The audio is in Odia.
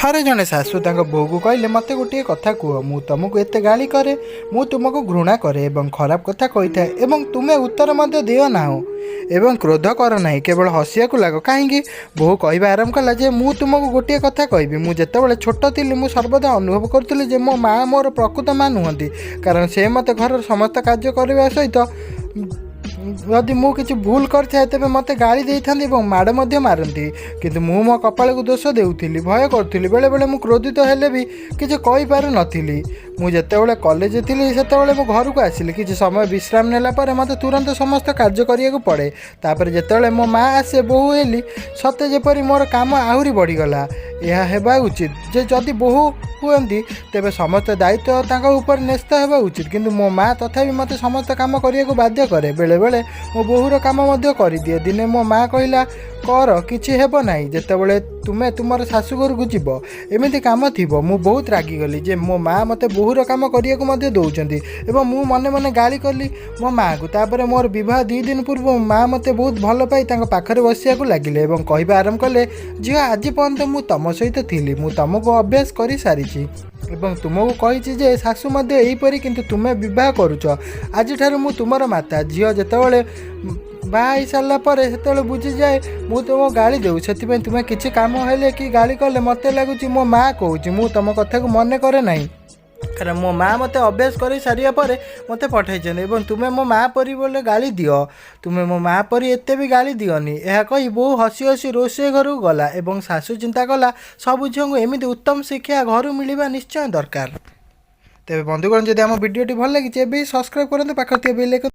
ଥରେ ଜଣେ ଶାଶୁ ତାଙ୍କ ବୋହୂକୁ କହିଲେ, "ମୋତେ ଗୋଟିଏ କଥା କୁହ। ମୁଁ ତୁମକୁ ଏତେ ଗାଳି କରେ, ମୁଁ ତୁମକୁ ଘୃଣା କରେ ଏବଂ ଖରାପ କଥା କହିଥାଏ ଏବଂ ତୁମେ ଉତ୍ତର ମଧ୍ୟ ଦିଅ ନାହଁ ଏବଂ କ୍ରୋଧ କର ନାହିଁ, କେବଳ ହସିବାକୁ ଲାଗ କାହିଁକି?" ବୋହୂ କହିବା ଆରମ୍ଭ କଲା ଯେ, "ମୁଁ ତୁମକୁ ଗୋଟିଏ କଥା କହିବି। ମୁଁ ଯେତେବେଳେ ଛୋଟ ଥିଲି, ମୁଁ ସର୍ବଦା ଅନୁଭବ କରୁଥିଲି ଯେ ମୋ ମା ମୋର ପ୍ରକୃତ ମା ନୁହନ୍ତି, କାରଣ ସେ ମୋତେ ଘରର ସମସ୍ତ କାର୍ଯ୍ୟ କରିବା ସହିତ ଯଦି ମୁଁ କିଛି ଭୁଲ କରିଥାଏ, ତେବେ ମୋତେ ଗାଳି ଦେଇଥାନ୍ତି ଏବଂ ମାଡ଼ ମଧ୍ୟ ମାରନ୍ତି। କିନ୍ତୁ ମୁଁ ମୋ କପାଳକୁ ଦୋଷ ଦେଉଥିଲି, ଭୟ କରୁଥିଲି। ବେଳେବେଳେ ମୁଁ କ୍ରୋଧିତ ହେଲେ ବି କିଛି କହିପାରୁନଥିଲି। ମୁଁ ଯେତେବେଳେ କଲେଜ ଥିଲି, ସେତେବେଳେ ମୁଁ ଘରକୁ ଆସିଲି। କିଛି ସମୟ ବିଶ୍ରାମ ନେଲା ପରେ ମୋତେ ତୁରନ୍ତ ସମସ୍ତ କାର୍ଯ୍ୟ କରିବାକୁ ପଡ଼େ। ତାପରେ ଯେତେବେଳେ ମୋ ମା ଆସେ, ବୋହୂ ହେଲି, ସତେ ଯେପରି ମୋର କାମ ଆହୁରି ବଢ଼ିଗଲା। ଏହା ହେବା ଉଚିତ ଯେ ଯଦି ବୋହୂ ହୁଅନ୍ତି, ତେବେ ସମସ୍ତ ଦାୟିତ୍ୱ ତାଙ୍କ ଉପରେ ନ୍ୟସ୍ତ ହେବା ଉଚିତ। କିନ୍ତୁ ମୋ ମା ତଥାପି ମୋତେ ସମସ୍ତ କାମ କରିବାକୁ ବାଧ୍ୟ କରେ। ବେଳେବେଳେ ମୋ ବୋହୂର କାମ ମଧ୍ୟ କରିଦିଏ। ଦିନେ ମୋ ମା କହିଲା, 'କର, କିଛି ହେବ ନାହିଁ। ଯେତେବେଳେ ତୁମେ ତୁମର ଶାଶୁଘରକୁ ଯିବ, ଏମିତି କାମ ଥିବ।' ମୁଁ ବହୁତ ରାଗିଗଲି ଯେ ମୋ ମା ମୋତେ ବୋହୂର କାମ କରିବାକୁ ମଧ୍ୟ ଦେଉଛନ୍ତି ଏବଂ ମୁଁ ମନେ ମନେ ଗାଳି କଲି ମୋ ମାଆକୁ। ତାପରେ ମୋର ବିବାହ 2 ଦିନ ପୂର୍ବରୁ ମା ମୋତେ ବହୁତ ଭଲ ପାଇ ତାଙ୍କ ପାଖରେ ବସିବାକୁ ଲାଗିଲେ ଏବଂ କହିବା ଆରମ୍ଭ କଲେ, 'ଝିଅ, ଆଜି ପର୍ଯ୍ୟନ୍ତ ମୁଁ ତୁମ ସହିତ ଥିଲି। ମୁଁ ତୁମକୁ ଅଭ୍ୟାସ କରିସାରିଛି ଏବଂ ତୁମକୁ କହିଛି ଯେ ଶାଶୁ ମଧ୍ୟ ଏହିପରି। କିନ୍ତୁ ତୁମେ ବିବାହ କରୁଛ। ଆଜିଠାରୁ ମୁଁ ତୁମର ମାତା। ଝିଅ ଯେତେବେଳେ ବାହା ହେଇସାରିଲା ପରେ ସେତେବେଳେ ବୁଝିଯାଏ। ମୁଁ ତୁମକୁ ଗାଳି ଦେଉ, ସେଥିପାଇଁ ତୁମେ କିଛି କାମ ହେଲେ କି ଗାଳି କଲେ ମୋତେ ଲାଗୁଛି ମୋ ମା କହୁଛି। ମୁଁ ତୁମ କଥାକୁ ମନେ କରେ ନାହିଁ, କାରଣ ମୋ ମା ମୋତେ ଅଭ୍ୟାସ କରି ସାରିବା ପରେ ମୋତେ ପଠାଇଛନ୍ତି ଏବଂ ତୁମେ ମୋ ମା ପରି ବୋଲେ ଗାଳି ଦିଅ। ତୁମେ ମୋ ମା ପରି ଏତେ ବି ଗାଳି ଦିଅନି।' ଏହା କହି ବୋହୂ ହସି ହସି ରୋଷେଇ ଘରକୁ ଗଲା ଏବଂ ଶାଶୁ ଚିନ୍ତା କଲା, ସବୁ ଝିଅଙ୍କୁ ଏମିତି ଉତ୍ତମ ଶିକ୍ଷା ଘରୁ ମିଳିବା ନିଶ୍ଚୟ ଦରକାର।" ତେବେ ବନ୍ଧୁଗଣ, ଯଦି ଆମ ଭିଡ଼ିଓଟି ଭଲ ଲାଗିଛି, ଏବେ ସବସ୍କ୍ରାଇବ୍ କରନ୍ତୁ, ପାଖରେ ଥିବା ବେଲ୍ ଆଇକନ୍